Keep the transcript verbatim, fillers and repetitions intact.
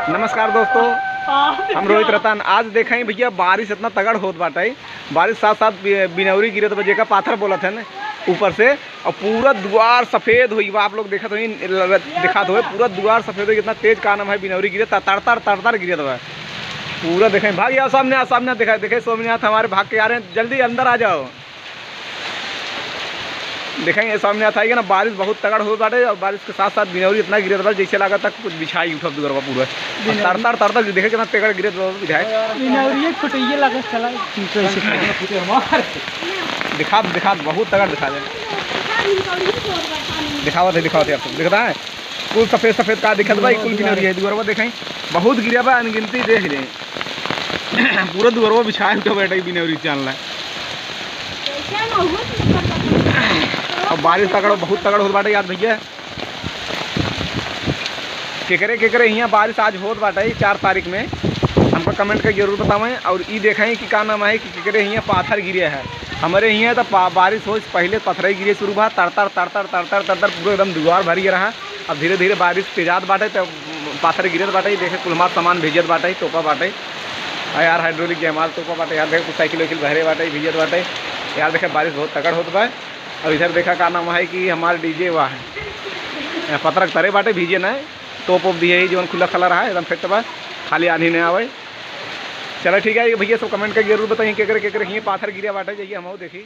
नमस्कार दोस्तों, हम रोहित रतन। आज देखाई भइया, बारिश इतना तगड़ होत बाटे, बारिश साथ साथ बि-, बिनौरी गिरत बा, जेका पाथर बोलत है न, ऊपर से, और पूरा दुआर सफेद होई बा। आप लोग देखत होई, ल-, ल-, दिखात होई, पूरा दुआर सफेद होई, इतना तेज का नाम है बिनौरी गिरत, तर तर तर तर गिरत बा। पूरा देखाई, भाग यार सामने आ, सामने आ, देखा देखे स्वामीनाथ हमारे भाग के आ रहे हैं, जल्दी अंदर आ जाओ। देखें, ये सामने आता है ना, बारिश बहुत तगड़ होत बाटे और बारिश के साथ साथ बिनौरी इतना गिरत बा, जैसे लागत कुछ बिछाई उठब दुअरवा पूरा। बिनौरी। तर तर तर तर, देखे कितना तगड़ गिरत बा, बिछाई। बिनौरी फुटइये लागत चला, कैसे फुटे हमार। दिखा, दिखा, बहुत तगड़ दिखा दे। दिखावत है, दिखावत है आप सब, दिखता है? कुल सफेद सफेद का दिखत बा, ई कुल बिनौरी है। दुअरवा देखाई, बहुत गिरा बा, अनगिनती देख ले। पूरा दुअरवा बिछाए उठा बैठा ई बिनौरी चाल ला। और बारिश तगड़, बहुत तगड़ होत बाटे यार भइया। केकरे केकरे हियाँ बारिश आज होत बाटे चार तारीख में, हमका comment करके जरूर बतावें। और ई देखें कि का नाम है कि केकरे हियाँ पाथर गिरे है। हमरे हियाँ तो पा-, बारिश होए से पहिले पथरई गिरे शुरू भा, तर तर तर तर तर तर तर तर पूरा एकदम दुआर भर गया रहा। अब धीरे धीरे बारिश तेजात बाटे, तो पाथर गिरत बाटे, देखे कुल हमार सामान भीजत बाटे, तोपा बाटे। आ यार, hydraulic के हमार तोपा बाटे, यार देखे कुछ साइकिल वाइकिल बहरे बाटे, भीजत बाटे। यार देखे, बारिश बहुत तगड़ होत बा। और इधर देखा, का नाम है कि हमार DJ वा है, पतरक तरे बाटे, भीजे ना, तोप ओप दिए ही, जौन खुला खला रहा, एकदम फिट बा, खाली आन्ही ना आवे। चला ठीक है, ये भइया सब comment करके जरूर बताइए, केकरे केकरे हियाँ पाथर गिरा बाटे, जाइए हम देखी।